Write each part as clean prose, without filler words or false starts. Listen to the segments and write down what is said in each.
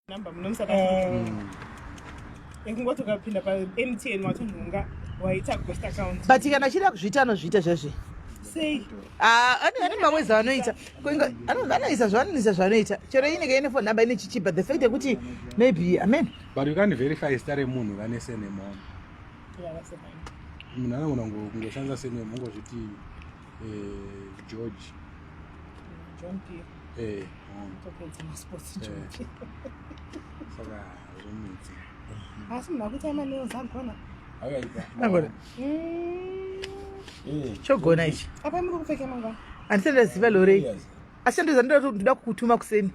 Number muno muSouth Africa. Ekungoti ukapinda pa-MTN watonhonga waita ghost account. But kana achida kuzviita anozviita zvezve. Sei? Ah, ane mamwe zvaanoita. Anoisa zvaanoisa zvaanoita. Chero inenge ine phone number ine chichi but the fact yekuti maybe amen. But you can't verify zita remunhu vane surname on. Yeah, that's the thing. Munhu anogona kungoshandisa surname ungozviti eh, George. John P. Eh, Topedza masports John P. Saka zvomutsi. Asi munhu akuita manails agona. Agona. Chogona ichi. Apa muri kupfeka mangwana. Handisati ndaziva Lorei. Asi ndoza ndoda kukutuma kuseni.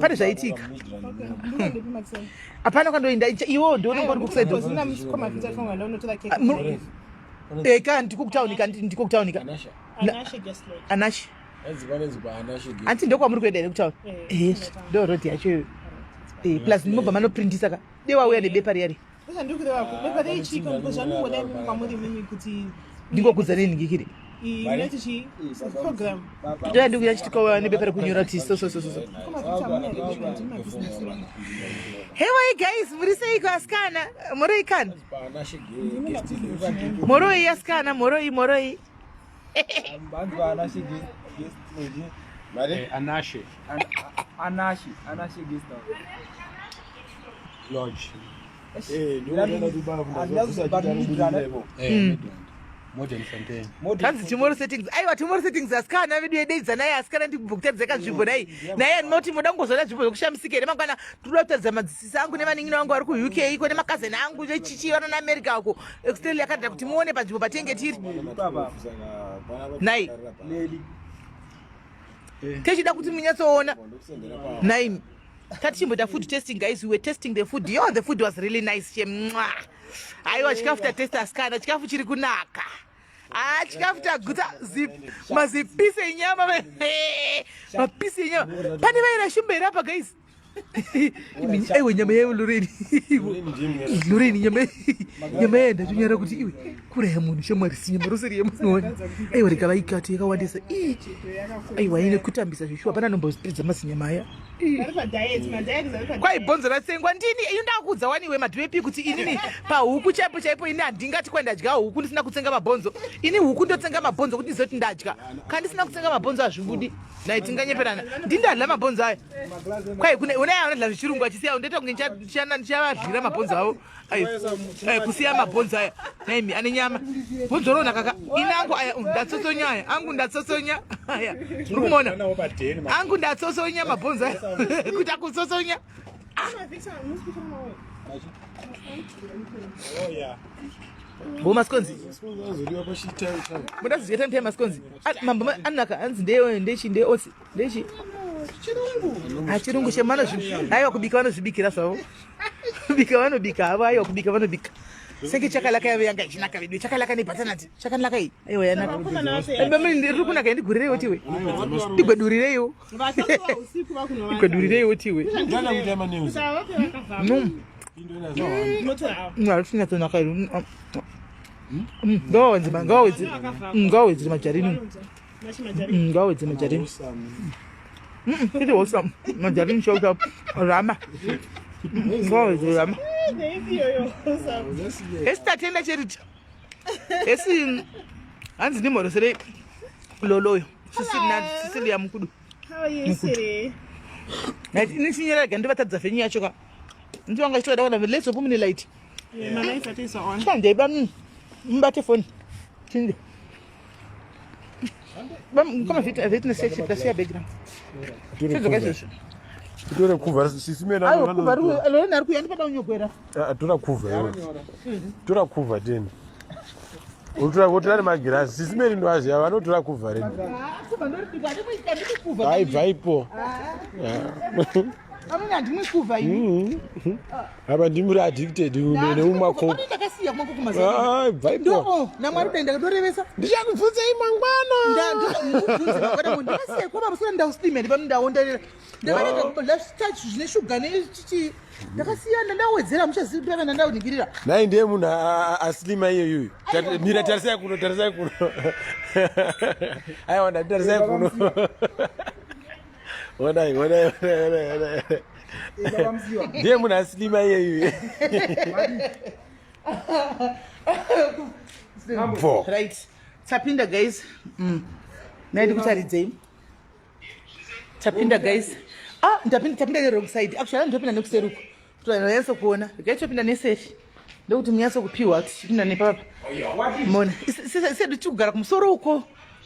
Pane zvaitika. Hapana kwandoenda iwo ndonongori kukuside. Eka ndiko kutauni ndiko kutauni ka. Anashe. Anti ndokwamuri kuenda here kutauni? Eh, ndo road yacho iyoyo. Eh, plus mobva manoprintisa ka. Dei wauya nebepa riya riya. Ndingokudza neni ngikiri. Ndoya ndikuya chitikowa nebepa rekunyora kuti so so so so. Hewai guys, muri seiko asikana? Moroi kana? Moroi asikana, moroi moroi. Anashe. Anashe, Anashe guest house. Lodge. Eh, Modern Fontaine. Tanzi tomorrow settings. Aiwa tomorrow settings asikana vedu yedeidza naye asikana ndikubvukutadzeka nzvimbo nai. Naye anoti moda kungozoona nzvimbo dzekushamisika here mangwana tinoda kutaridza madzisisi angu nevanin'ina vangu vari kuUK iko nemakazeni angu vechichi vano naAmerica uko Australia Canada kuti muone panzvimbo patenge tiri. Nai. Techida kuti munyatsoona. Nai. Tatichimboita food testing guys, we were testing the food. Yo, the food was really nice. Chemwa. Aiwa chikafu tatesta asikana, chikafu chiri kunaka. Ah, chikafu taguta mazipisi enyama. Mapisi enyama. Pane vaira shumba here apa guys? Aiwa nyama yayo Lorraine. Lorraine nyama nyama yayo ndatonyara kuti iwe kuraya munhu shamwari si nyama rose riye munhu wani. Aiwa rega vaikati yakawandisa. Ii. Aiwa ine kutambisa zveshuwa pana anombozvipedza mazinyama aya. Kwai bhonzo ratsengwa ndini iyo ndakuudza wani iwe madhuepi kuti inini pahuku chaipo chaipo ini handingati kwai ndadya huku ndisina kutsenga mabhonzo. Ini huku ndotsenga mabhonzo kuti ndizoti ndadya. Kana ndisina kutsenga mabhonzo hazvibudi. Nai tinganyeperana. Ndini ndadya mabhonzo aya. Kwai kune une aya anodya zvechirungu achisiya ndoita kunge ndichavadlira mabhonzo avo. Ayo. Ayo kusiya mabhonzo aya. Naimi ane nyama. Bhonzo rona kaka. Ini angu aya ndatsotsonya aya. Angu ndatsotsonya. Aya. Muri kumuona? Angu ndatsotsonya mabhonzo aya. Kuita kutsotsonya. Bo maskonzi. Muda kuzviita mutaya maskonzi. Mambo anaka anzi ndeyo ndechi ndeotsi ndechi. Chirungu. Ah chirungu chemana zvi. Aiwa kubika vanozvibikira zvavo. Kubika vanobika havo aiwa kubika vanobika. Senge chakalaka yave yanga ichinaka vedu chakalaka nebutternut chakanaka iyi aiwa yanaka. Riri kunaka ndigurireiwo tiwe. Ndigwedurireiwo. Ndigwedurireiwo tiwe. No. Harisi iri. Ngawawedzere ngawawedzere ngawawedzere majarini. Ngawawedzere majarini. Iri wholesome. Majarini chau chau. Rama. Ngawawedzere rama. Esi tatenda charity. Esi hanzi ndimhoroserei loloyo. Cecilia Mukudu. How are you, Siri? Right, ini chinyerega ndivatadza venyu yacho ka. Ndiwanga chitoda kuona let's hope mune light. Yeah, my lights are still on. Chande ba mubate phone. Chinde. Bam kama vita vita search plus ya background. Sedzoka izvozvo. Tora kuva sisi mena. Ayo kuva ri alone ari kuya ndipada unyogwera. Ah, tora kuva iwe. Tora kuva tena. Utora kutora nemagirazi. Sisi meni ndoaziva vanotora kuva reni. Kuva ndoripika andikuita kuva. Hai bvaipo. Amene handimwi kuva ini. Apa ndimuri addicted neumwa coke. Ndakasiya kumwa coke mazuva. Hai bvaipo. Ndo namwari dai ndakatorevesa. Ndichakubvunzei mangwana. Ndakubvunza mangwana ndakasiya kwa baba sura ndauslim and ndaonderera. Ndakarega kudya starch zvine shuga nechichi. Ndakasiyana ndawedzera muchazivi kana ndauningirira. Nhai ndiye munhu aslima iyoyo. Mira tarisai kuno tarisai kuno. Aiwa ndati tarisai kuno. Onai, onai, onai, onai, onai. Ndiye munhu asilima iyeyu. Bvo. Right. Tapinda guys. Nai ndikutaridzei. Tapinda guys. Ah, ndapinda tapinda ne wrong side. Actually ndopinda nekuseri uko. Tonyatso kuona. Regai topinda neseri. Ndokuti munyatso kupiwa tichipinda nepapa. Mona. Sedu tikugara kumusoro uko.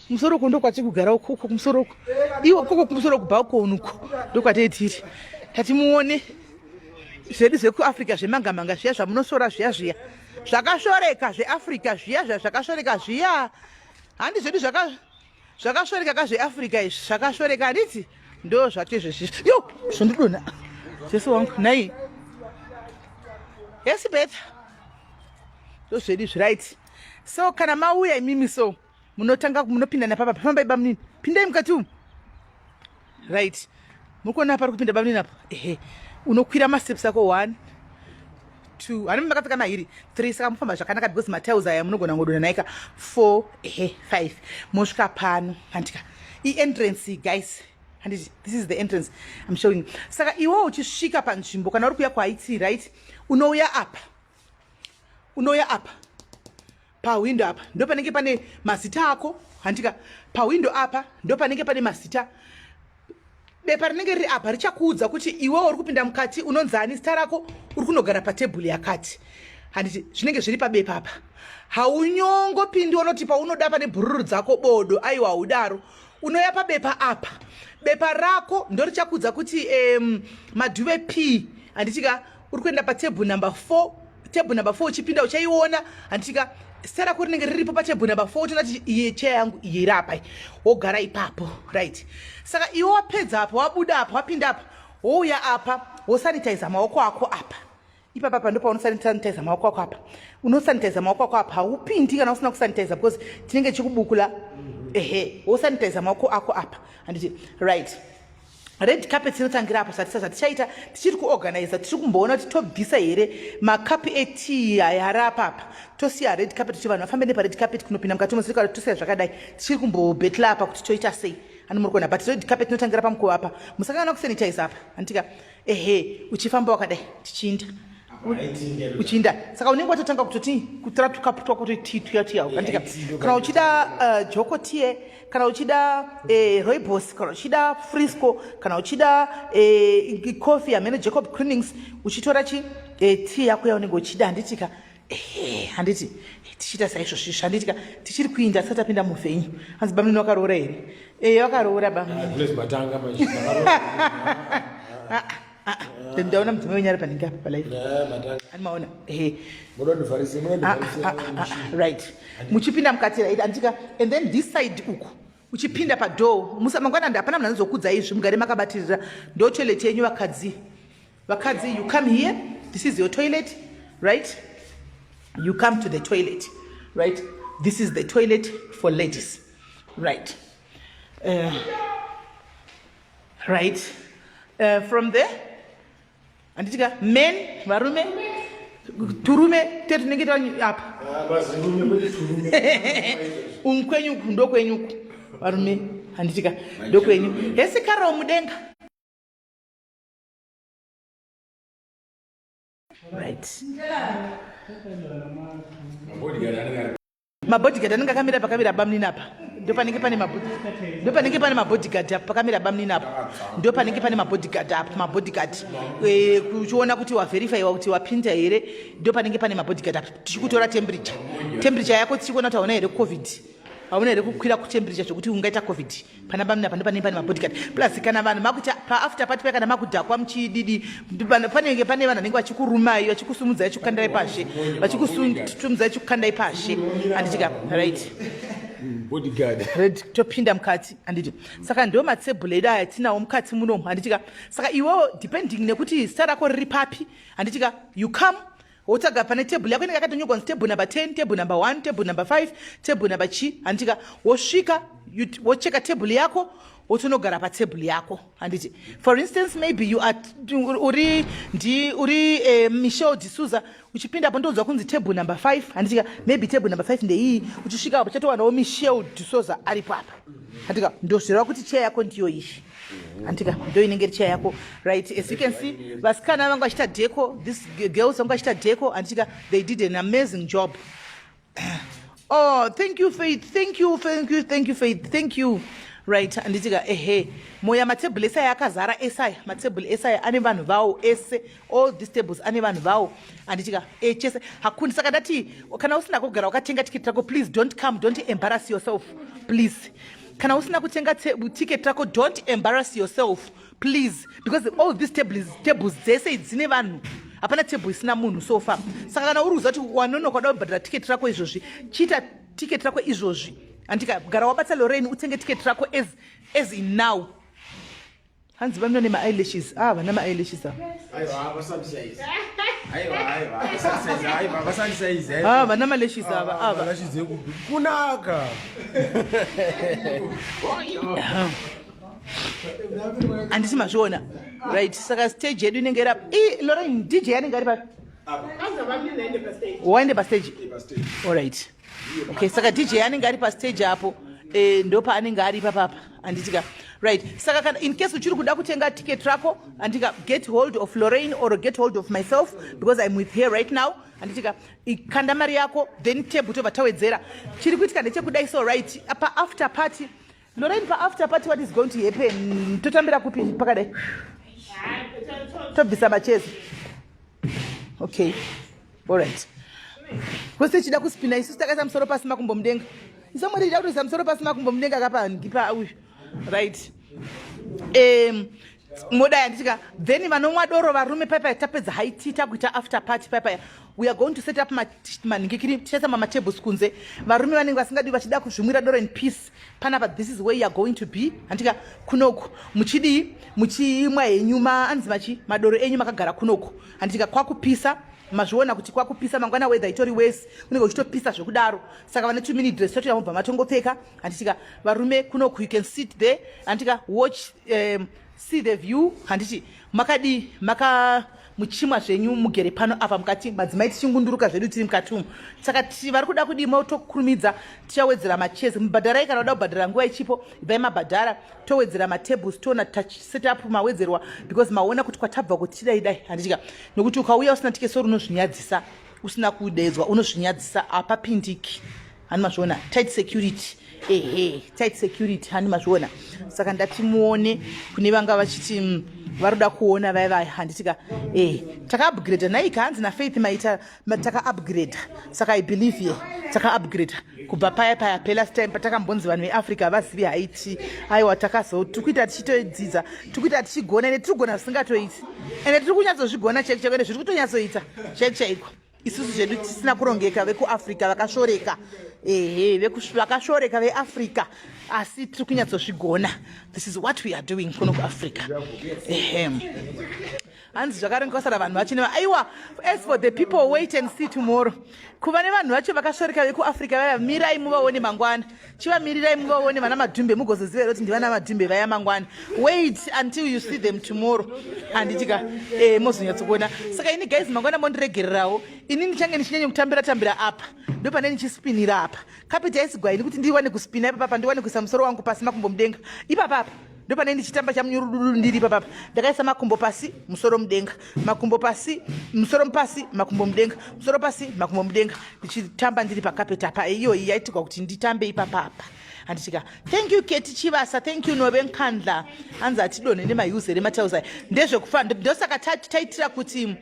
Kumusoro uko ndokwatiri kugara uko uko kumusoro uko. Iwo koko kumusoro kubalcony uko. Ndokwatei tiri. Tati muone zvedu zvekuAfrica zvemanga manga zviya zvamunosora zviya zviya. Zvakashoreka zveAfrica zviya zviya zvakashoreka zviya. Handi zvedu zvaka zvakashoreka ka zveAfrica izvi zvakashoreka handiti ndo zvacho izvezvi. Yo, zvondidonha. Jesu wangu nhai. Yes better. Ndo zvedu izvi right. So kana mauya imimi so munotanga munopinda napapa fambai bamunini. Pindai mukati umu. Right. Mukuona pari kupinda bamunini apo. Ehe. Unokwira masteps ako 1 2 hani makapfeka mahiri 3 saka mufamba zvakanaka because matiles aya munogona ngodona naika 4 ehe 5 mosvika pano handika ientrance guys handiti this is the entrance I'm showing. Saka iwe uchisvika panzvimbo kana uri kuuya kuIT right unouya apa unouya apa pahwindo apa ndo panenge pane mazita ako handika pahwindo apa ndo panenge pane mazita bepa rinenge riri apa richakuudza kuti iwe uri kupinda mukati unonzani zita rako uri kunogara patebhuru yakati handiti zvinenge zviri pabepa apa haunyongopindi unoti paunoda pane bhururu dzako bodo aiwa haudaro unoya pabepa apa bepa rako ndorichakuudza kuti Madhuve p handitika uri kuenda patebhuru number 4 tebhuru number 4 uchipinda uchaiona handitika zita rako rinenge riripo patebhuru number 4 utoona kuti iye cheya yangu iye iri apa wogara ipapo right saka iwe wapedza apa wabuda apa wapinda apa wouya apa wosanitiza maoko ako apa ipapa apa ndopaunosanitiza maoko ako apa unosanitiza maoko ako apa haupindi kana usina kusanitiza because tinenge chikubukula ehe wosanitiza maoko ako apa handiti right red carpet inotangira apo zvatisa zvatichaita tichiri kuorganiza tiri kumboona kuti tobvisa here makapi etii aya ari apapa tosiya red carpet kuti vanhu vafambe nepared carpet kunopinda mukati mosika tosiya zvakadai tichiri kumbobetla apa kuti toita sei ani muri kuona but red carpet inotangira pamukova apa musakangana kusanitize apa handitika ehe uchifamba wakadai tichiinda uchiinda saka unenge watotanga kutoti kutora tukapu twako tii tuya tuya handitika kana uchida joko tie kana uchida rooibos kana uchida frisco kana uchida coffee hamene Jacob Cronings uchitora chi tea yako yaunenge uchida handitika ehe handiti tichiita saizvozvizvi handitika tichiri kuinda tisati tapinda muvenue hanzi bamunini wakaroora here e wakaroora bamunini Bless matanga manje. Ndaona mudzimai wenyu ari panhingi apa palive Matanga. ani maona ehe Munondivharise, munondivharise. Right muchipinda mukati right andika and then this side uku uchipinda padoor musa mangwana hapana munhu anozokudza izvi mugare makabatirira ndo toilet yenyu vakadzi vakadzi you come here this is your toilet right you come to the toilet right this is the toilet for ladies right right from there handitika men varume turume tetinenge apa umu kwenyuku ndokwenyuku varume handitika ndokwenyu hesi karawo mudenga right mabodyguard anenge akamira pakamira bamunini apa ndopanenge pane ndopanenge pane mabodyguard apa pakamira bamunini apa ndopanenge pane mabodyguard apa mabodyguard kuchiona kuti waverifyiwa kuti wapinda here ndopanenge pane mabodyguard apa tichikutora temperature temperature yako tichikuona kuti hauna here COVID hauna here kukwira kutemperature zvekuti ungaita COVID pana bamunini apa ndopanenge pane mabodyguard plus kana vanhu makuita paafter party paya kana makudhakwa muchididi panenge pane vanhu vanenge vachikurumai vachikusumudzai vachikukandirai pashe vachikusumudzai vachikukandai pashe handitika right Bodyguard. Red topinda mukati handiti saka ndo matebhuru edu aya tinawo mukati munomu handitika saka iwewo depending nekuti zita rako riri papi handitika you come wotsvaga pane tebhuru yako inenge yakatonyorwa kunzi table number 10 table number 1 table number 5 table number chi handitika wosvika wocheka tebhuru yako wotonogara patebhuru yako handiti for instance maybe you are uri ndi uri Michelle D'Souza uchipinda apo ndonzwa kunzi table number 5 handitika maybe table number 5 ndeiyi uchisvika apo chatowanawo Michelle D'Souza aripo apa handitika ndozvireva kuti chair yako ndiyo iyi. Andika ndo inenge iri chair yako. Right, as you can see, vasikana vanga vachiita deco, this girls vanga vachiita deco, anditika, they did an amazing job. Oh, thank you, Faith. Thank you, thank you, thank you, Faith. Thank you. Right, anditika, ehe, moya matebhuru ese aya akazara ese aya, matebhuru ese aya ane vanhu vawo ese, all these tables ane vanhu vawo, anditika, echese hakundi. Saka ndati kana usina kugara wakatenga tiketi rako, please don't come, don't embarrass yourself, please. Kana usina kutenga ticket rako, don't embarrass yourself, please, because all these tables dzese dzine vanhu, hapana table isina munhu so far. Saka kana uri kuziva kuti wanonoka uda kubhadhara tiketi rako izvozvi, chiita tiketi rako izvozvi, andika, gara wabata Lorraine utenge tiketi rako as in now. Hanzi vamina nemaeyelashes, ah, vana maeyelashes ava. Ah, vana malashes ava ava. Kunaka. Handisi mazviona? Right, saka stage yedu inenge iri apa. I Lorraine, DJ anenge ari papi? Waende pastage. Alright, okay, saka DJ anenge ari pastage apo, ndo paanenge ari ipapapa, handitika? Right, saka kana in case uchiri kuda kutenga ticket rako, handika, get hold of Lorraine or get hold of myself, because I'm with her right now, handitika? Ikanda mari yako, then table tobva tawedzera. Chiri kuitika ndechekudai so, right, paafter party, Lorraine, paafter party, what is going to happen? Totambira kupi pakadai? Tobvisa machezi? Okay, alright, kwese chida kuspina, isusu takaisa musoro pasi, makumbo mudenga. Isomweri chida kutoisa musoro pasi, makumbo mudenga, kapa ngipa uyu. Right, modai, handitika? Then vanomwa doro varume, paipai tapedza haiti takuita after party, paipai we are going to set up manhingikiri, tichaisa mamatables kunze. Varume vanenge vasingadi, vachida kuzvimwira doro in peace panapa, this is where you are going to be, handika? Kunoku muchidii, muchimwa henyu anzi machi madoro enyu makagara kunoku, handitika? Kwakupisa, mazviona kuti kwakupisa. Mangwana weather itori wese, unenge uchitopisa zvekudaro. Saka vane 2 minute dress totoya mobva matongopfeka, handitika? Varume kunoku, you can sit there, handitika, watch, see the view, handiti? Makadii, maka muchimwa zvenyu mugere pano apa mukati. Madzimai tichingunduruka zvedu tiri mukati umu. Saka vari kuda kudii, motokurumidza, tichawedzera machezi. Mubhadharai kana uda kubhadhara nguva ichipo, ibvai mabhadhara, towedzera matables, toona taset up mawedzerwa, because maona kuti kwatabva kuti tidai dai, handitika? Nokuti ukauya usina ticket, sorry, unozvinyadzisa. Usina kudedzwa unozvinyadzisa, hapapindiki, hani mazviona? Tight security, ehe, tight security, hani mazviona? Saka ndati muone kune vanga vachiti vari kuda kuona vaya vaya, handitika? E, takaupgrade naika, hanzi naFaith maita takaupgrade. Saka I believe ye takaupgrade kubva paya paya pelast time patakambonzi vanhu veAfrica havazivi haiti. Aiwa, takazo tiri kuita tichitodzidza, tiri kuita tichigona, ende tiri kugona zvisingatoiti, ende tiri kunyatsozvigona chaiko chaiko, ende zviri kutonyatsoita chaiko chaiko. Isusu zvedu tisina kurongeka, vekuAfrica vakashoreka, ehe, vakashoreka veAfrica, asi tiri kunyatsozvigona. This is what we are doing kuno kuAfrica, ehe. Hanzi zvakarongeka, kusara vanhu vacho neva. Aiwa, as for the people, wait and see tomorrow. Kuva nevanhu vacho vakashoreka vekuAfrica vaya, mirai muvaone mangwana, chivamirirai muvaone vana Madhumbe, mugozoziva here kuti ndivana Madhumbe vaya mangwana. Wait until you see them tomorrow, handitika? Mozonyatsokuona. Saka ini guys, mangwana mondiregererawo, ini ndichange ndichinyanya kutambira tambira apa, ndo pane ndichispinira apa. Kapeti aisigwa ini kuti ndiwane kuspina ipapapa, ndiwane kuisa musoro wangu pasi, makumbo mudenga ipapapa, ndo pane ndichitamba chamunyurududu ndiri ipapapa, ndakaisa makumbo pasi, musoro mudenga, makumbo pasi, musoro pasi, makumbo mudenga, musoro pasi, makumbo mudenga, ndichitamba ndiri pakapeti apa. Iyoyi yaitirwa kuti nditambe ipapapa, handitika? Thank you, Keti Chivasa. Thank you, Nove Nkandla. Hanzi hatidonhe nemauser ematausa, ndezvekufa, ndosaka taitira kuti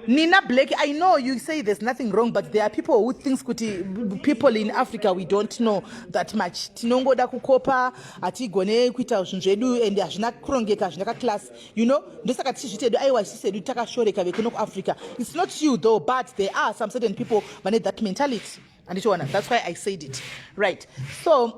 Nina Blake, I know you say there's nothing wrong, but there are people who thinks kuti people in Africa, we don't know that much. Tinongoda kukopa, hatigone kuita zvinhu zvedu, and hazvina kurongeka, hazvina kaclass. Ndosaka tichizviti edu, aiwa, isusu edu takashoreka vekuno kuAfrica. It's not you though, but there are some certain people vane that mentality. Handichiona, that's why I said it. Right, so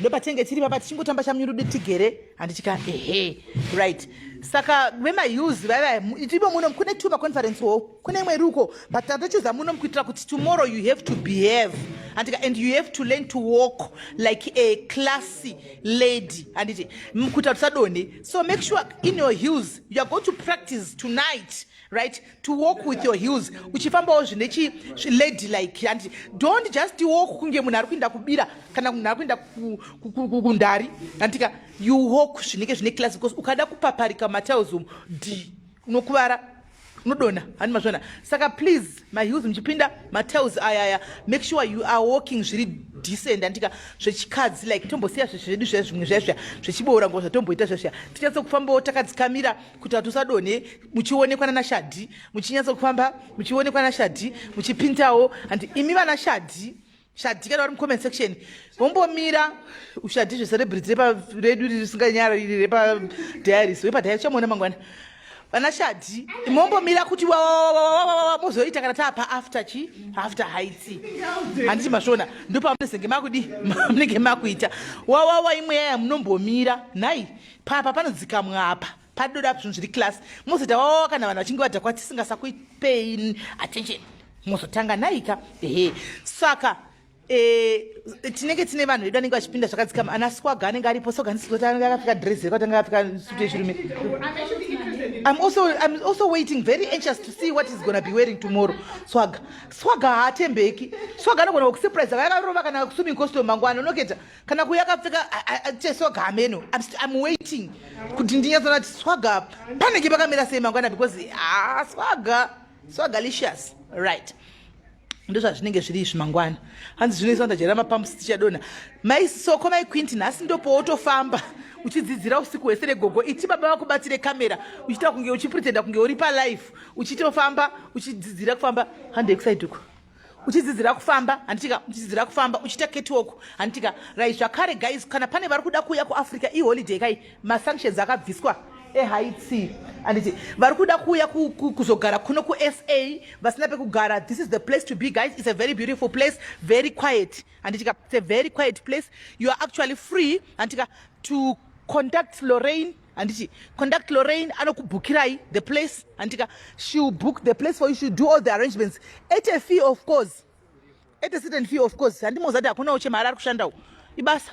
ndopatinenge tiri papa tichingotamba chamunyurudu tigere, handichika? Ehe, right. Saka vemaheels vaiva itibo muno kune two maconference hall, kune imwe iri uko, but tatochuza muno kuitira kuti tomorrow you have to behave, handika, and you have to learn to walk like a classy lady, handiti, kuitira tisadonhe. So make sure in your heels you are going to practice tonight, right, to walk with your heels, uchifambawo zvine chi lady like, handiti. Don't just walk kunge munhu ari kuenda kubira kana munhu ari kuenda kundari, handika. You walk zvinenge zvine class, because ukada kupaparika matiles umu d unokuvara, unodonha, handi mazvona? Saka please, maheels muchipinda matiles ayaya, make sure you are walking zviri decent, handika, zvechikadzi like. Tombosiya zvedu zviya zvimwe zviya zviya zvechiboora ngo zvatomboita zviya zviya. Tichinyatsokufambawo takadzikamira kuti hatusadonhe, muchionekwa nana Shadhi, muchinyatsokufamba muchionekwa naShadhi, muchipindawo. Handi imi vana Shadhi, Shadhi kana vari mucomment section, vombomira uShadhi zvecelebrity redu risinganyarariri repaDiaries, wepaDiaries uchamuona mangwana. Vana Shadhi, mombomira kuti wawawawawawa, mozoita kana taapa after chi after heights, handiti mazvona? Ndopamunezenge makudi munenge makuita wawawa imwe yaya, munombomira nhai papa panodzikamwa apa padoda zvinhu zviri class, mozoita wawawa kana vanhu vachinge vadhakwa tisingasakuipei attention, mozotanga nhaika. Ehe, saka tinenge tine vanhu vedu vanenge vachipinda zvakadzikama. Ana Swaga anenge aripo. Swaga ndisikuti anenge akapfeka dress here, anenge akapfeka sutu yechirume? I'm also waiting, very anxious to see what is gonna be wearing tomorrow. Swaga, Swaga haatembeki. Swaga anogona kusurprise akarova kana swimming costume mangwana, unoketa kana kuuya akapfeka cheSwaga hameno. I'm waiting kuti ndinyatsoona kuti Swaga panenge pakamira sei mangwana, because, ah, Swaga, Swagalicious, right? Ndozvazvinenge zviri izvi mangwana. Hanzi zvinoiswa ndajaira mapumps, tichadonha. Maisoko, maiQuinti, nhasi ndopootofamba uchidzidzira usiku hwese negogo. Iti baba vakubatire kamera, uchiita kunge uchipretenda kunge uri palife, uchitofamba uchidzidzira kufamba. Handei kuside uko, uchidzidzira kufamba, handitika? Uchidzidzira kufamba uchiita catwalk, handitika? Right. Zvakare guys, kana pane vari kuda kuuya kuAfrica, iholiday kai, masanctions akabviswa eHaiti, handiti? Vari kuda kuuya kuzogara kuno kuSA vasina pekugara, this is the place to be, guys. It's a very beautiful place, very quiet, handitika? It's a very quiet place. You are actually free, handitika, to contact Lorraine, handiti? Contact Lorraine, anokubhukirai the place, handitika? She'll book the place for you, she'll do all the arrangements at a fee, of course, at a certain fee, of course. Handimozati hakunawo chemari ari kushandawo, ibasa.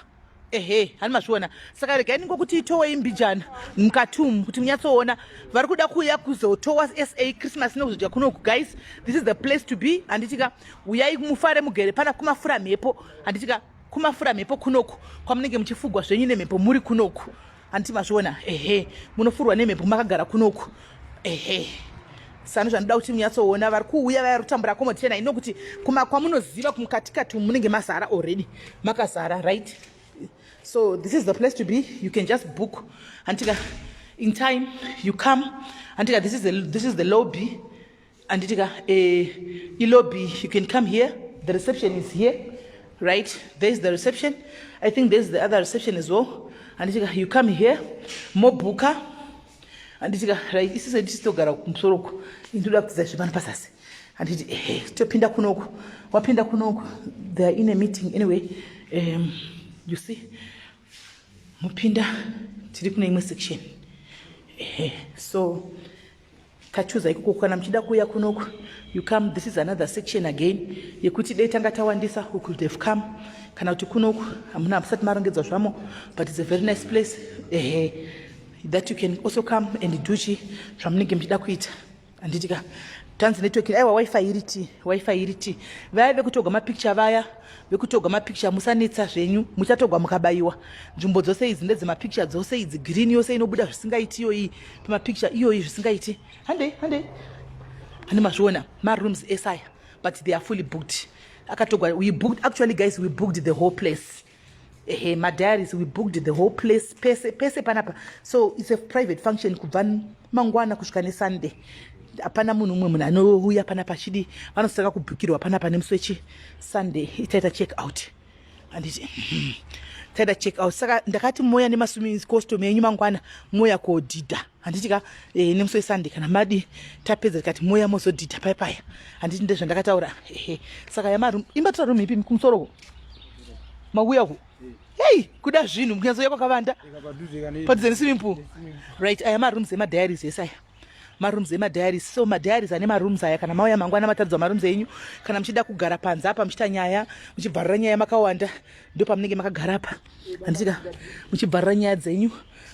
Ehe, hani mazviona? Saka regai ningokuti itowei mbijana mukati umu kuti munyatsoona. Vari kuda kuuya kuzotowa SA Christmas nekuzodya kunoku, guys, this is the place to be, handitika? Uyai mufare mugere pana kumafura mhepo, handitika? Kumafura mhepo kunoku kwamunenge muchifugwa zvenyu nemhepo muri kunoku, handiti mazviona? Ehe, munofurwa nemhepo makagara kunoku. Ehe, sano zvanoda kuti munyatsoona vari kuuya vaya kutambura accommodation ino kuti kuma kwamunoziva kumukatikati umu munenge mazara already, makazara, right? So this is the place to be. You can just book, handitika, in time you come, handitika? This is the lobby, handitika? Ilobby, you can come here. The reception is here, right? There's the reception. I think there's the other reception as well, handitika? You come here, mobhuka, handitika? Right. Isusu tichitogara kumusoro uku, indoda kudzidza zvepano pasasi, handiti? Ehe, topinda kunoku. Wapinda kunoku, they are in a meeting anyway. You see, mupinda, tiri kune imwe section. Ehe, so tachuza ikoko. Kana muchida kuuya kunoku, you come. This is another section again yekuti dei tanga tawandisa, we could have come. Kana kuti kunoku hamuna, hamusati marongedzwa zvamo, but it's a very nice place, ehe, that you can also come and do chi zvamunenge muchida kuita, handiti ka? Tanzi network, aiwa, WiFi iri ti, WiFi iri ti. Vaya vekutogwa mapicture, vaya vekutogwa mapicture, musanetsa zvenyu, muchatogwa mukabayiwa. Nzvimbo dzose idzi ndedzemapicture, dzose idzi, green yose inobuda zvisingaiti iyoyi pamapicture iyoyi, zvisingaiti. Handei, handei. Handi mazviona marooms esaya? But they are fully booked, akatogwa. We booked, actually, guys, we booked the whole place. Ehe, madiaries, we booked the whole place, pese pese panapa. So it's a private function kubva mangwana kusvika neSunday. Hapana munhu umwe munhu anouya panapa achidi, vanosaka kubhukirwa panapa nemusi wechi Sunday itaita check out, handiti? Taita check out. Saka ndakati moya nemaswimming costume enyu mangwana, moya kodhidha, handiti ka? Nemusi weSunday kana madi tapedza, tikati moya mozodhidha paya paya, handiti? Ndezvandakataura. Ehe, saka yamaroom, imbatora room ipi kumusoro mauya ku? Hei, kuda zvinhu kunyatsoya kwakavanda padhuze neswimming pool. Right, aya marooms emadiaries ese aya, marooms emadiaries. So madiaries ane marooms aya, kana mauya mangwana mataridzwa marooms enyu. Kana muchida kugara panze apa muchiita nyaya, muchibvarura nyaya makawanda, ndo pamunenge makagara apa, handitika? Muchibvarura nyaya dzenyu,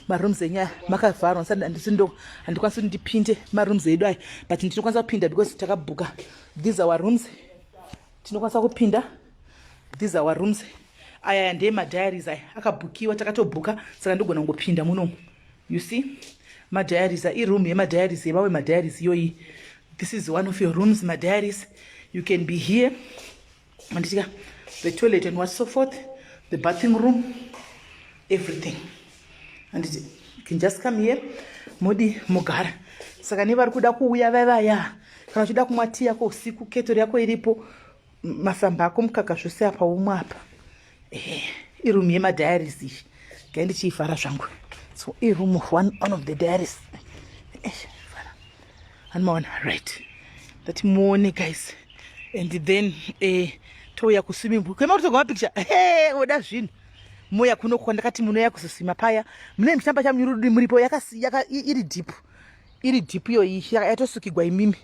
marooms enyu aya makavharwa. Handisi ndo handikwanisi kuti ndipinde marooms edu aya, but ndinokwanisa kupinda because takabhuka. These our rooms, tinokwanisa kupinda. These our rooms aya, ndeye madiaries aya, akabhukiwa, takatobhuka, saka ndogona kungopinda munomu. You see madiaries, iroom yemadiaries, yevamwe madiaries iyoyi. This is one of your rooms, madiaries. You can be here, handitika? The toilet and what so forth, the bathing room, everything, handiti? You can just come here, mudi mugara. Saka nevari kuda kuuya vavaya, kana uchida kumwa tii yako usiku, ketoro yako iripo, masamba ako, mukaka, zvose apa, umwe apa. Ehe, iroom yemadiaries iyi, gai ndichiivhara zvangu. So iroom of one of the diaries. Anomaona, right? That muone, guys. And then touya kuswimming pool kwema kutorwa mapicture. He, oda zvinhu, moya kuno kwandakati munoya kuzoswima paya, mune muchitamba chamunyurudi muripo. Iri deep, iri deep iyoyi, yatosukigwa imimi,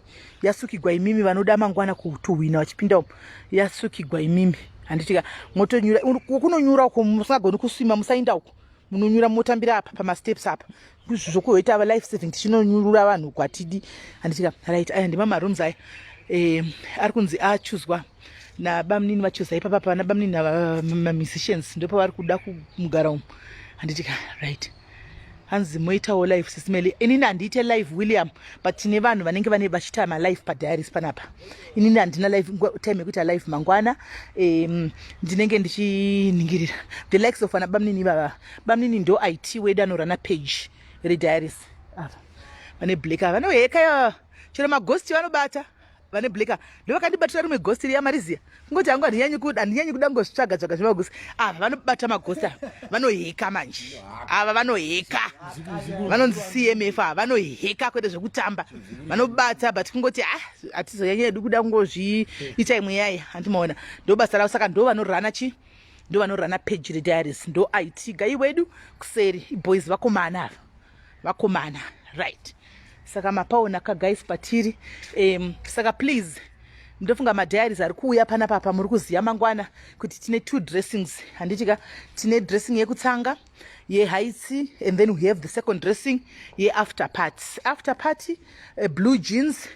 yasukigwa imimi. Vanoda mangwana kutuhwina vachipinda umu, yasukigwa imimi, handitika? Motonyura kunonyura uko. Musingagoni kuswima, musainda uko, munonyura, motambira apa pamasteps apa. Zvokuhoita life saving, tichinonyurura vanhu kwatidi, handitika? Right, aya ndima marooms aya. Ari kunzi achuzwa nabamunini, vachuza ipapa pana bamunini mamusicians, ndopavari kuda kumugara umu, handitika? Right, hanzi moitawo live, Sis Melly? Inini handiite live, William, but tine vanhu vanenge vane vachiita malive padiaries panapa. Inini handina live time yekuita live mangwana. Ndinenge ndichiningirira the likes of ana bamunini ivava. Bamunini ndo IT wedu, anorana page rediaries. Ava vane black ava vanoheka chero maghost vanobata. Vane black ndo vakandibatira rimwe ghost riya, mariziya. Kungoti hangu handinyanyi kuda ngozvitsvaga tsvaga zvemaghost. Ava vanobata maghost, ava vanoheka manje, ava vanoheka, vanonzi CMF. Ava vanoheka kwete zvekutamba, vanobata, but kungoti ah, hatizonyanya hedu kuda kungozviita imwe yaya, handimaona? Ndo basa ravo, saka ndo vanorana chi, ndo vanorana page rediaries, ndo IT guy wedu kuseri, boys, vakomana ava, vakomana. Right, saka mapaona kaguys patiri. Saka please, ndofunga madiaries ari kuuya panapa, muri kuziva mangwana kuti tine two dressings, handitika? Tine dressing yekutsanga yeHeights, and then we have the second dressing yeafter party. After party, blue jeans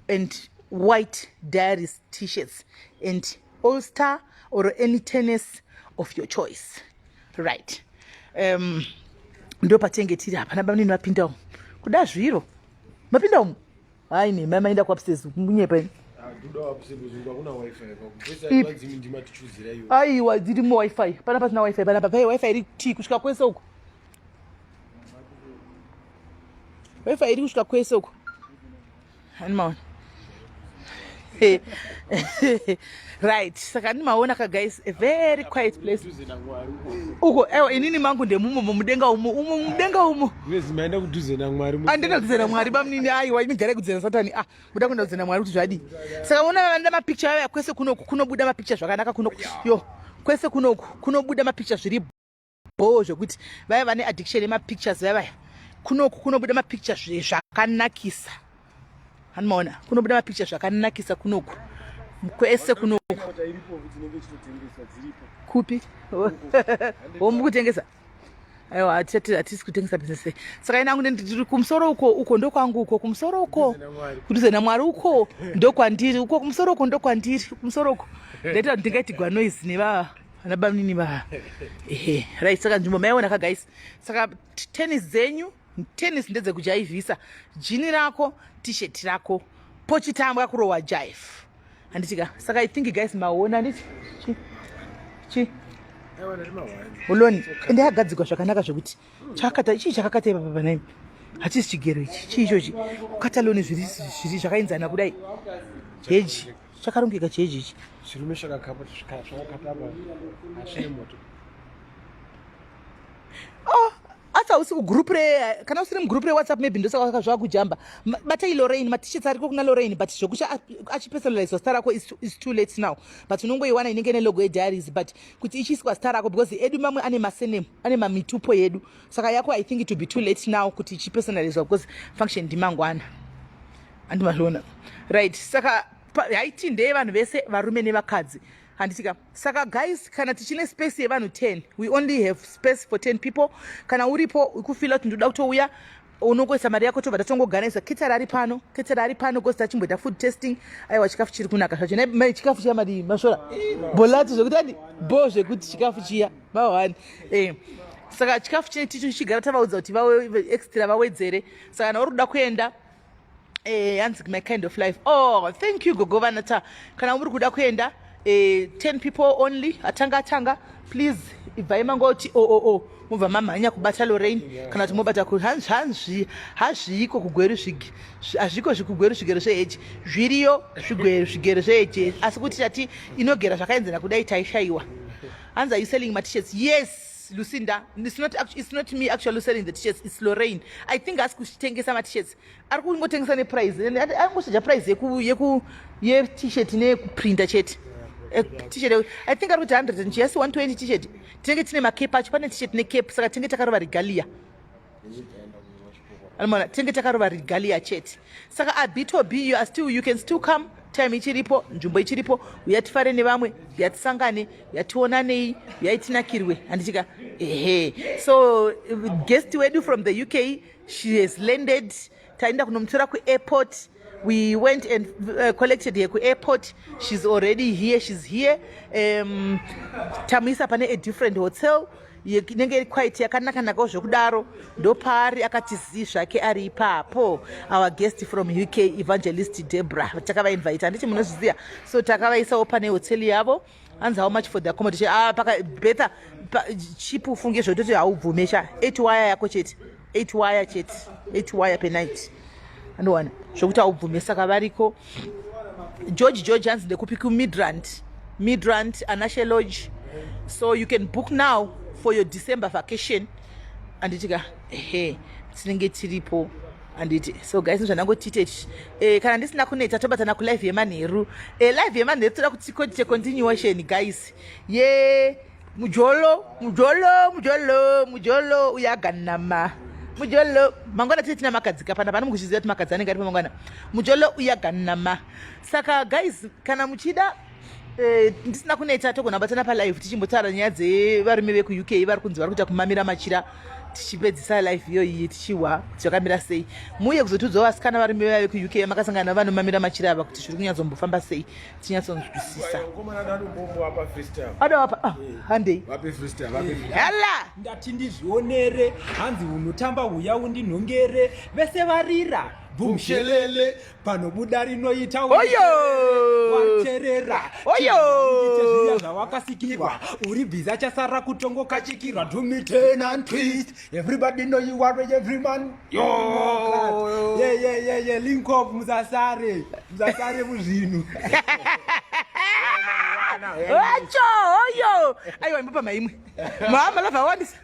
and white diaries T-shirts and All Star or any tennis of your choice, right? Ndo patenge tiri. Hapana bamunini vapinda umu kuda zviro, mapinda umu. Hai, nema maenda kuupstairs, munyepa ini. Ipi? Aiwa, dzirimo WiFi panapa, tina WiFi panapa, pai WiFi iri tii kusvika kwese uko, WiFi iri kusvika kwese uko, handimaona? Right, saka ndimaona ka guys, a very quiet place uko. Ewa, inini mangu ndemumo mumudenga umo, umo mudenga umo. Maenda kudhuze naMwari. Andina kudhuze naMwari, bamunini. Aiwa, imi garai kudhuze nasatani. Ah, muda kuenda kudhuze naMwari kuti zvadii? Saka ona, vanoda mapicture vaya, kwese kunoku kunobuda mapicture zvakanaka kunoku. Yo, kwese kunoku kunobuda mapicture zviri bho, zvekuti vaya vane addiction yemapictures vaya vaya, kunoku kunobuda mapicture zvakanakisa, hanimaona? Kunobuda mapicture zvakanakisa kunoku, kwese kunoku. Kupi homu kutengesa? Aiwa, hatisi kutengesa business. Saka ina angu ndiri kumusoro uko, uko ndokwangu, uko kumusoro uko kudhuze naMwari, uko ndokwandiri, uko kumusoro uko ndokwandiri, kumusoro uko. Ndaita kuti ndingaitigwa noise neva vana bamunini va. Ehe, right, saka nzvimbo maiona ka guys. Saka tennis dzenyu, tennis ndedzekujaivhisa, jean rako, T-shirt rako, pochitambwa kurohwa jive, handitika? Saka I think guys maona, handiti? Chi chi uloni ende yakagadzikwa zvakanaka zvekuti chakakata chii, chakakata ipapa panaimi, hachisi chigero ichi, chii ichochi? Kukata lawn zviri zvakaenzana kudai, heji chakarongeka, chiheji ichi. Zvirume zvakakatapa, hazvine moto. Oh, asi hausi kugroup re kana usiri mugroup rewhatsapp maybe ndosaka zvakujamba. Batai Lorraine, matishets ariko kuna Lorraine, but zvokuti achipersonalizwa zita rako is too late now, but unongoiwana inenge ine logo yediaries, but kuti ichiiswa zita rako, because edu mamwe ane masenem, ane mamitupo yedu, saka yako I think it will be too late now kuti ichipersonalizwa, because function ndimangwana, andimazviona, right? Saka haiti ndeye vanhu vese, varume nevakadzi, handitika? Saka guys, kana tichine space yevanhu 10, we only have space for 10 people. Kana uripo ukufeela kuti ndoda kutouya, unongoisa mari yako, tobva tatongoganisa. Ketera ari pano, ketera ari pano, because tachimboita food testing. Aiwa, chikafu chiri kunaka zvacho. Mai, chikafu chiya madii masvora bolati zvekuti andi bo zvekuti chikafu chiya ma1. Saka chikafu chine tichigara tavaudza kuti vawe extra vawedzere. Saka kana uri kuda kuenda, hanzi "My kind of life". Oh, thank you, gogo vanata. Kana muri kuda kuenda, 10 people only. Atanga atanga, please ibvai mangoti o o o, mobva mamhanya kubata Lorraine, kana kuti mobata hanzvi hazviko kugweru, hazviko zvikugweru zvigero zveheji zviriyo, zvigweru zvigero zveheji, asi kuti tati inogera zvakaenzana kudai taishayiwa. Hanzi, "Are you selling matishirts?" Yes, Lucinda, it's not me actually selling the t-shirts, it's Lorraine. I think asi kuchitengesa matishirts, ari kungotengesa neprice, ari price yeku ye-t-shirt neyekuprinta chete. T-shirt I think ari kuti 100 and yes, 120 t-shirt. Tinenge tine macape acho, pane t-shirt necape, saka tinenge takarova regalia. Anomaona tinenge takarova regalia chete. Saka abitob, you can still come, time ichiripo, nzvimbo ichiripo. Uya tifare nevamwe, yatisangane, yationanei, yaitinakirwe, handitika? Ehe, so guest wedu from the UK, she has landed. Taenda kunomutora kuairport. We went and collected her kuairport. She's already here, she's here. Tamuisa pane a different hotel inenge iri quite yakanaka-nakawo zvekudaro. Ndopaari akati zii zvake ari ipapo. Our guest from UK, Evangelist Debra, takavainvita, handiti munozviziva? So takavaisawo pane hoteli yavo. Hanzi, "How much for the accommodation?" Ah, paka betha cheap, ufunge zvototi haubvume sha. 8 wire yako chete, 8 wire chete, 8 wire per night, andowana zvokuti haubvume. Saka variko. George, George, hanzi ndekupi? KuMidrand, Midrand, Anashe Lodge. So you can book now for your December vacation, anditika? Ehe, tinenge tiripo, handiti? So guys, zvandangotiite, kana ndisina kuneta, tobatana kulive yemanheru. Live yemanheru toda kuti koite continuation, guys, ye mujolo, mujolo, mujolo, mujolo uyaganama, mujolo. Mangwana tiri tina makadzika pana pana, mukuchiziva kuti makadzi anenge aripo mangwana. Mujolo uyaganama. Saka guys, kana muchida, ndisina kuneta, togona kubatana palive tichimbotaura nyaya dzevarume vekuUK vari kunzi vari kuita kumamira machira, tichipedzisa live iyoyi, tichihwa kuti zvakamira sei. Muuye kuzotiudzawo, vasikana, varume vaya vekuUK makasangana vanomamira machira ava, kuti zviri kunyatsombofamba sei, tinyatsonzwisisa. Adawapa, ah, handei. Hala. Ndati ndizvionere, hanzi unotamba, uya undinhongere, vese varira bhumshelele, panobuda rinoita Oyo! waterera. Oyo! Zviya zvawakasikirwa, uri bhiza, chasara kutongokachikirwa. Do me turn and twist, everybody know you are every man. Yo, yeah, link up, musasare, musasare muzvinhu. Acho oyo, aiwa, imbopa maimwe mama lavha awandisa.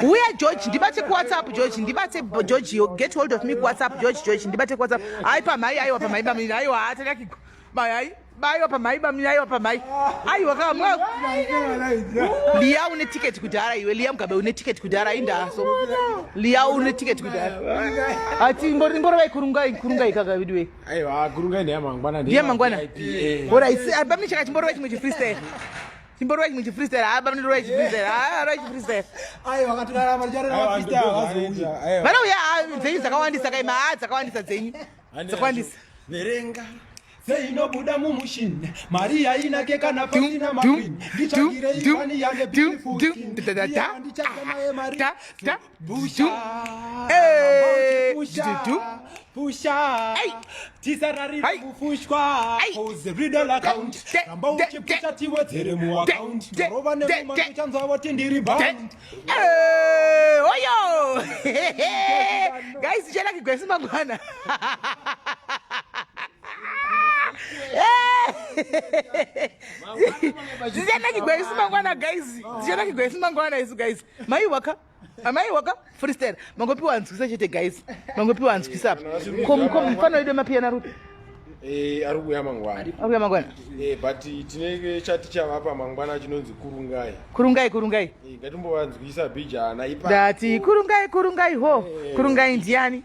Uya George, ndibate kuWhatsApp. George, ndibate. George, get hold of me kuWhatsApp. George, George, ndibate kuWhatsApp. Ai, pamhai, aiwa, pamhai bamini, aiwa, atanakigwa mayai, aiwa, pamhai bamini, aiwa, pamhai, aiwa, kamwa Liya, une tiketi kudhara iwe. Liya Mugabe, une tiketi kudhara, indaso. Liya, une tiketi kudhara. Ati imborovai kurungai, kurungai kaka vidiwe. Aiwa, kurungai ndeyamangwana. Ndiye mangwana. Alright, bamini, chaka chimborovai chimwe chifreestyle, chimborovai chimwe chifreestyle. Ah, bamini, rovai chifreestyle. Ah, rovai chifreestyle. Aiwa, katirarama tichararama, freestyle vazouya. Vanouya. Ah, dzenyu dzakawandisa kaima. Ah, dzakawandisa dzenyu, dzakawandisa. Verenga seinobuda mumushini, mari yainake kana pasina makwini, nditsvagire iwani yane beautiful skin. Ndichagama yemari. Da, Pusha, du, du. Pusha, Hey. tisararira Hey. kufushwa. Hey. Cause every dollar count. Ramba uchipusha, tiwedzere muaccount. Rova nemumwe, uchanzwa voti ndiri bound. Oyo guys, tichanakigwa isu mangwana. Tichanakigwa isu mangwana, guys, tichanakigwa isu mangwana isu, guys. Maiwaka. Amai waka freestyle. Mangopiwa nzwisa chete guys. Mangopiwa nzwisa apa. Ko ko mfano wedu mapiyana rupi? Eh, ari kuuya mangwana. Ari kuuya mangwana. Eh, but tinenge chatichavapa mangwana chinonzi kurungai. Kurungai kurungai. Eh, ngatimbovanzwisa bhijana ipa. Ndati kurungai kurungai ho. Eh. Kurungai ndiani?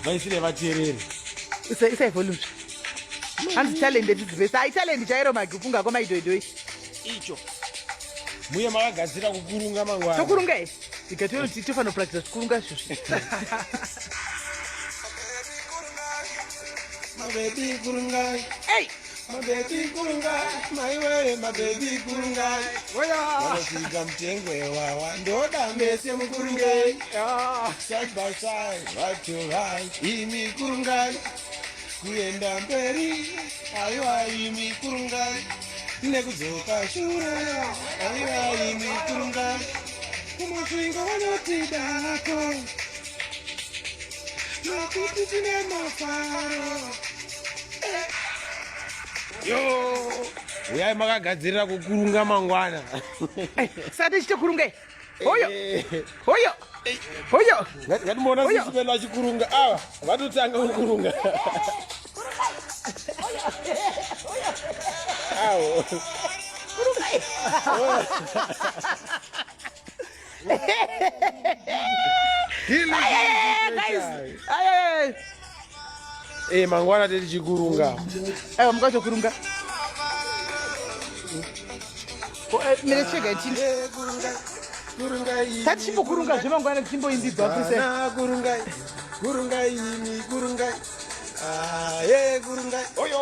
Vaisire vateereri. Isa isa volume. Hanzi talent yetizivesa. Ai talent chairo magi kunga kwa maidoidoi. Icho. Muye makagadzira kukurunga mangwana. Tokurunga eh. Ikatero titofanira practice kukurunga zvozvi. Mabebi kurungai. Hey. Mabebi kurungai, maiwe mabebi kurungai. Vanofika mutengwe wawa, ndoda mese mukurungai. Side by side, right to right, imi kurungai. Kuenda mberi, aiwa imi kurungai. Nekudzoka shure, aiwa imi kurungai. Kumasvingo vanoti dako, nokuti tine mafaro. Yo, uyai makagadzirira kukurunga mangwana. Saka tichitokurungai. Hoyo. Hoyo. Hoyo. Ngatimboona sisi vedu vachikurunga. Ava vatotanga kukurunga. Awo. Kurungai. Guys. Ay, ay, ay. Eh, mangwana tetichikurunga. Aiwa mukatokurunga. Mire chega chini. Tatichimbokurunga zvemangwana tichimboimbidzwa freestyle. Kurungai, kurungai, imi kurungai. Ah, ye kurungai. Oyo.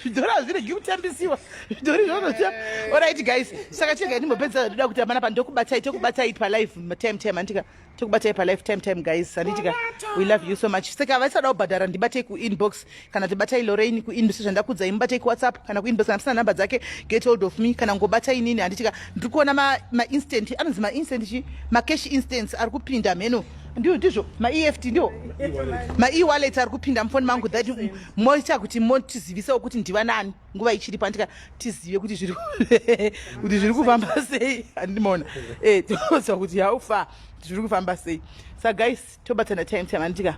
Zvidhori hazviregi kutambisiwa zvidhori zvonotya. Alright guys, saka chega ndimbopedza ndoda kuti amana pa ndokubatai, tokubatai palive time time handika, tokubatai palive time time guys, handitika. We love you so much. Saka vasada kubhadhara ndibatei kuinbox kana tibatai Lorraine kuinbox zvandakudzai, mubatei kuWhatsApp kana kuinbox kana musina namba dzake, get hold of me kana ngobatai inini, handitika. Ndiri kuona mainstant anonzi mainstant chi macash instants ari kupinda mheno, ndiwo ndizvo maEFT, ndiwo mae-wallet ari kupinda mufoni mangu, that moita kuti motizivisawo kuti ndivanani nguva ichiripo, handika, tizive kuti zviri kuti zviri kufamba sei, handimona toziva kuti how far zviri kufamba sei. Sa guys, tobatana time time, handitika.